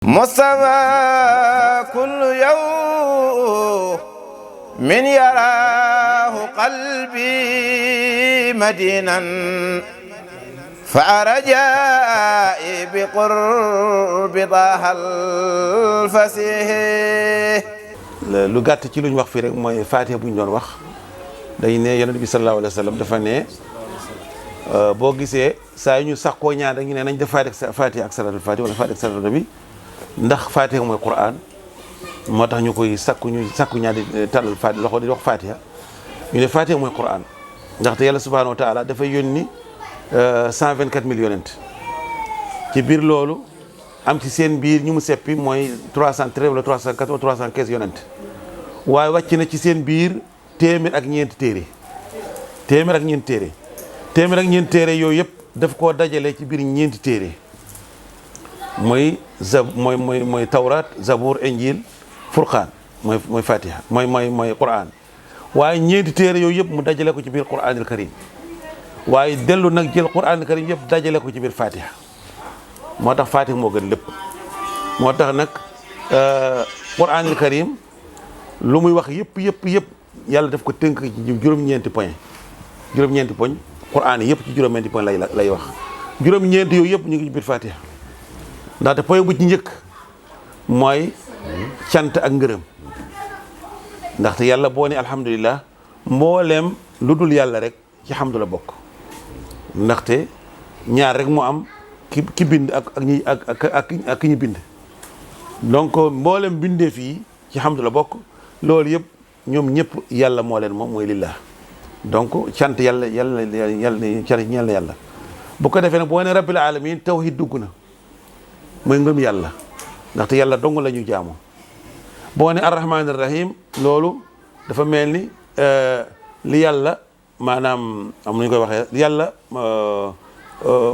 مصطفى كل يوم من يراه قلبي مدينا فأرجائي بقرب ضاح الفسيح lu gàtt ci luñ wax fii rek mooy Faatiha bu ñu doon wax dañ ne yonent bi sallallahu alayhi wa sallam dafa ne boo gisee saa yu ñu sax koo ñaan rek ñu ne nañ def Faatiha ak salaatul Faatiha wala Faatiha ak salaatul nabi ndax Faatiha mooy Qur'an moo tax ñu koy sakku ñaan di tàllal Faatiha loxo di wax Faatiha ñu ne Faatiha mooy Qur'an ndaxte yàlla subhanahu wa taala dafa yónni 124 000 yonent ci biir loolu am ci seen biir ñu mu seppi mooy 313 wala 314 wala 315 yonent waaye wàcc na ci seen biir téeméer ak ñeenti téere yooyu yëpp daf koo dajale ci biir ñeenti téere mooy mooy tawrat zabour injil furqaan mooy fatiha mooy quran waaye ñeenti téere yooyu yëpp mu dajale ko ci biir quranil karim waaye dellu nag jël quranil karim yëpp dajale ko ci biir fatiha moo tax fatiha moo gën lépp moo tax nag quranil karim lu muy wax yëpp yàlla daf ko tënk ci juróom-ñeenti poñ quran yëpp ci juróom-ñeenti poñ lay wax juróom-ñeenti yooyu yëpp ñu ngi ci biir fatiha ndaxte poñ bu ci njëkk mooy cant ak ngërëm ndaxte yàlla boo ne alhamdulilah mbooleem lu dul yàlla rek ci hamdu la bokk ndaxte ñaar rek mu am ki bind ak ki ñu bind donc mboolem bindee fii ci hamdu la bokk loolu yëpp ñoom ñëpp yàlla moo leen moom mooy lillah donc cant yàlla cant ñeel na yàlla bu ko defee nag boo ne rabbil alamin tawhid dugg na mooy ngëm yàlla ndaxte yàlla dong la ñu jaamu boo ne arrahmanir rahim loolu dafa mel ni li yàlla maanaam am nañu koy waxee yàlla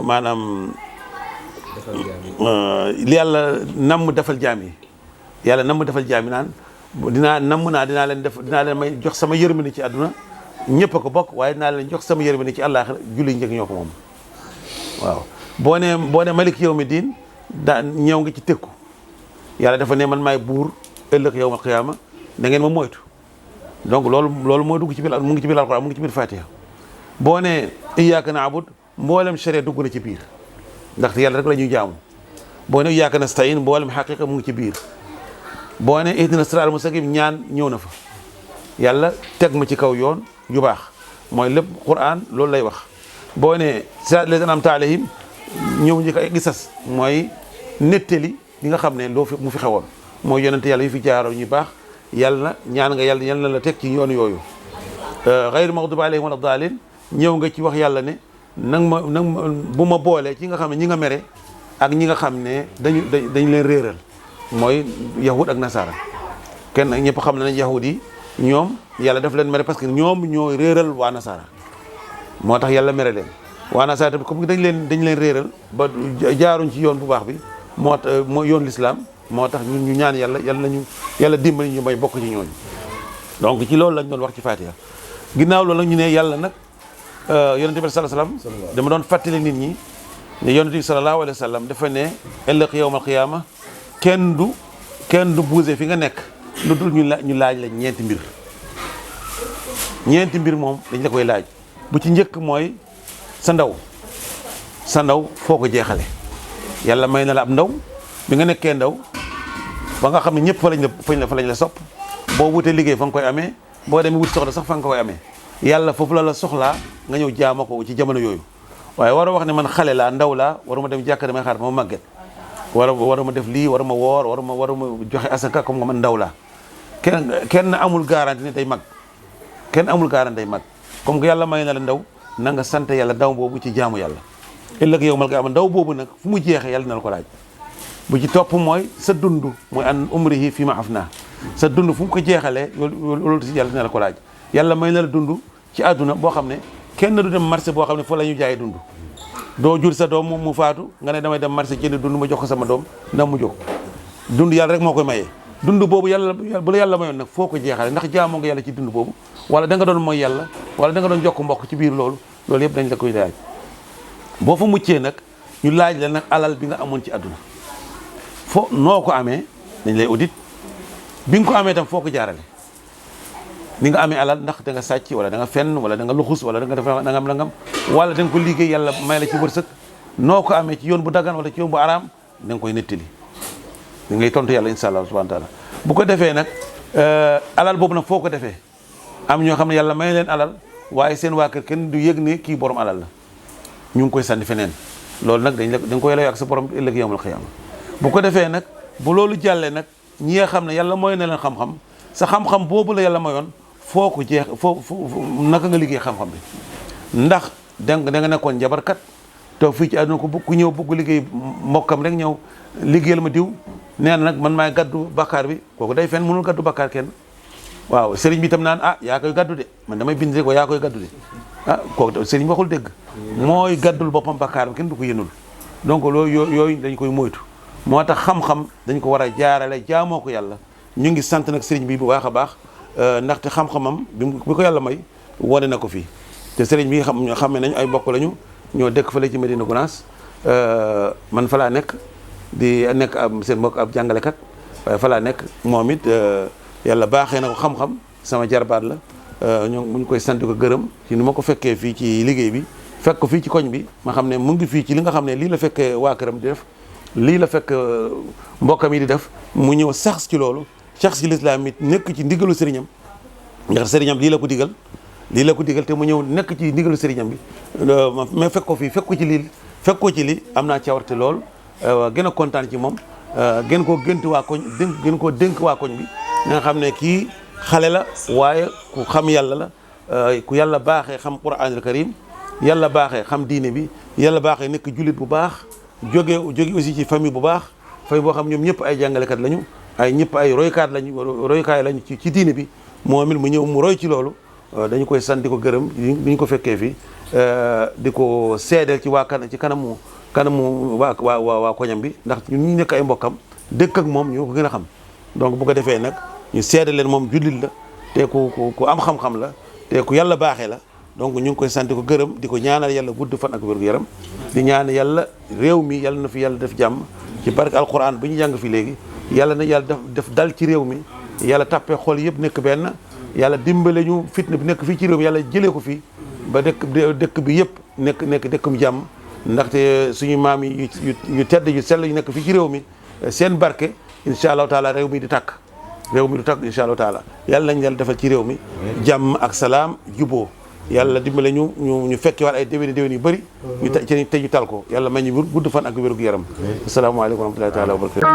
maanaam li yàlla namm defal jaam yi yàlla namm defal jaam yi naan dinaa leen may jox sama yërmande ci àdduna ñëpp a ko bokk waaye dinaa leen jox sama yërmande ci àllaaxira julli njëkk ñoo ko moom waaw boo ne malik yawmi diin daa ñëw nga ci tëkku yàlla dafa ne man maay buur ëllëg yawmal qiyaama da ngeen ma moytu donc loolu moo dugg ci biir mu ngi ci biir alquran mu ngi ci biir fatiha boo ne iyyaaka na'bud mboolem sharia dugg na ci biir ndaxte yàlla rek la ñuy jaamu boo ne iyyaaka nasta'iin mboolem xaqiqa mu ngi ci biir boo ne ihdina siraatal mustaqiim ñaan ñëw na fa yàlla teg ma ci kaw yoon yu baax mooy lépp quran loolu lay wax boo ne siraatal laziina an'amta alayhim ñëw njëkk ay gisas mooy nettali li nga xam ne loo fi mu fi xewoon mooy yonente yàlla yu fi jaaroo ñu baax yàlla ñaan nga yàlla na la teg ci yoon yooyu ghayri maghdubi alayhim wala daalin ñëw nga ci wax yàlla ne nang ma bu ma boolee ci nga xam ne ñi nga mere ak ñi nga xam ne dañ leen réeral mooy yahud ak nasara kenn ñëpp xam nañ yahud yi ñoom yàlla daf leen mere parce que ñoom ñoo réeral waa nasara moo tax yàlla mere leen waa nasara tamit comme dañ leen réeral ba jaaruñ ci yoon bu baax bi moo yoon l'islam moo tax ñun ñu ñaan yàlla dimbali ñu may bokk ci ñooñu donc ci loolu lañ doon wax ci Fatiha ginnaaw loolu nag ñu ne yàlla nag yonente bi sallallahu alayhi wasallam dama doon fàttali nit ñi ne yonente bi sallallahu alayhi wasallam dafa ne ëllëg yawmal qiyaama kenn du bougé fi nga nekk lu dul ñu laaj la ñeenti mbir moom dañ la koy laaj bu ci njëkk mooy sa ndaw foo ko jeexale yàlla may na la ab ndaw bi nga nekkee ndaw ba nga xam ne ñëpp fa lañ la sopp boo wutee liggéey fa nga koy amee boo demee wut soxla sax fa nga koy amee yàlla foofu la soxlaa nga ñëw jaama ko ci jamono yooyu waaye waroo wax ne man xale laa ndaw laa waruma dem jàkka damay xaar ma màgget waruma def lii waruma woor waruma joxe asaka comme nga man ndaw laa kenn amul garanti ne day mag comme que yàlla may na la ndaw na nga sant yàlla ndaw boobu ci jaamu yàlla ëllëg yow mal nga am ndaw boobu nag fu mu jeexee yàlla na la ko laaj bu ci topp mooy sa dund mooy an umrihi fi ma afna sa dund fu mu ko jeexalee loolu si yàlla dina la ko laaj yàlla may na la dund ci àdduna boo xam ne kenn du dem marché boo xam ne fa la ñu jaay dund doo jur sa doom mu faatu nga ne damay dem marché jënd dund ma jox ko sama doom ndax mu jóg dund yàlla rek moo koy mayee dund boobu yàlla bu la yàlla mayoon nag foo ko jeexale ndax jaamoo nga yàlla ci dund boobu wala da nga doon mooy yàlla wala da nga doon jokk mbokk ci biir loolu yëpp dañ la koy laaj boo fa muccee nag ñu laaj la nag alal bi nga amoon ci àdduna noo ko amee dañ lay audit bi nga ko amee tam foo ko jaarale ni nga amee alal ndax da nga sàcc wala da nga fenn wala da nga luxus wala da nga def nangam wala da nga ko liggéey yàlla may la ci wërsëg noo ko amee ci yoon bu dagan wala ci yoon bu araam da nga koy nettali da ngay tontu yàlla insha allah subhanahu wa taala bu ko defee nag alal boobu nag foo ko defee am ñoo xam ne yàlla may leen alal waaye seen waa kër kenn du yëg ne kii borom alal la ñu ngi koy sànni feneen loolu nag da nga koy layoo ak sa borom ëllëg yawmal xiyaama bu ko defee nag bu loolu jàllee nag ñi nga xam ne yàlla mooy na leen xam-xam sa xam-xam boobu la yàlla mayoon foo ko jeex foo naka nga liggéey xam-xam bi ndax da nga nekkoon njabarkat toog fii ci àdduna ko ku ñëw bugg liggéey mbokkam rek ñëw liggéeyal ma diw nee na nag man maay gaddu bakkaar bi kooku day fen mënul gaddu bakkaar kenn waaw sëriñ bi tam naan yaa koy gaddu de man damay bind rek waaye yaa koy gaddu de kooku sëriñ waxul dëgg mooy gaddul boppam bakkaar bi kenn du ko yënul donc loolu yooyu dañ koy moytu moo tax xam-xam dañ ko war a jaarale jaamoo ko yàlla ñu ngi sant nag sëriñ bi bu baax a baax ndaxte xam-xamam bi ko yàlla may wane na ko fii te sëriñ bi xam ne nañu ay bokk lañu ñoo dëkk fële ci Medina Gounass man fa laa nekk di nekk ab seen mbokk ab jàngalekat waaye fa laa nekk moom it yàlla baaxee na ko xam-xam sama jarbaat la ñoo mu ñu koy sant ko gërëm ci ni ma ko fekkee fii ci liggéey bi fekk ko fii ci koñ bi ma xam ne mu ngi fii ci li nga xam ne lii la fekkee waa këram di def lii la fekk mbokkam yi di def mu ñëw sax ci loolu sax ci lislaam it nekk ci ndigalu sëriñam ndax sëriñam lii la ko digal te mu ñëw nekk ci ndigalu sëriñam bi mais fekk ko fii fekk ko ci lii am naa cawarte lool gën a kontaan ci moom gën koo dénk waa koñ bi nga xam ne kii xale la waaye ku xam yàlla la ku yàlla baaxee xam Qur'anul Karim yàlla baaxee xam diine bi yàlla baaxee nekk jullit bu baax jóge aussi ci famille bu baax famille boo xam ñoom ñëpp ay jàngalekat lañu ñëpp ay roykaay lañu ci diine bi moom it mu ñëw mu roy ci loolu dañu koy sant di ko gërëm bi ñu ko fekkee fii di ko seedeel ci ci kanamu waa koñam bi ndax ñun ñu nekk ay mbokkam dëkk ak moom ñoo ko gën a xam donc bu ko defee nag ñu seede leen moom jullit la te ku am xam-xam la te ku yàlla baaxee la donc ñu ngi koy sant di ko gërëm di ko ñaanal yàlla gudd fan ak wér-gu-yaram di ñaan yàlla réew mi yàlla na fi yàlla def jàmm ci barke alquran bi ñu jàng fi léegi yàlla na yàlla def dal ci réew mi yàlla tàppee xol yëpp nekk benn yàlla dimbale ñu fitna bi nekk fii ci réew mi yàlla jëlee ko fii ba dëkk bi yëpp nekk dëkkum jàmm ndaxte suñu maam yi yu tedd yu sell yu nekk fii ci réew mi seen barke incha allahu taala réew mi du tàkk incha allahu taala yàlla nañ yàlla defal ci réew mi jàmm ak salaam juboo yàlla dimbale ñu fekke waat ay déwéni yu bëri te ñu tal ko yàlla may ñu gudd fan ak wér gu yaram asalaamaaleykum wa rahmatullahi taala wa barakatu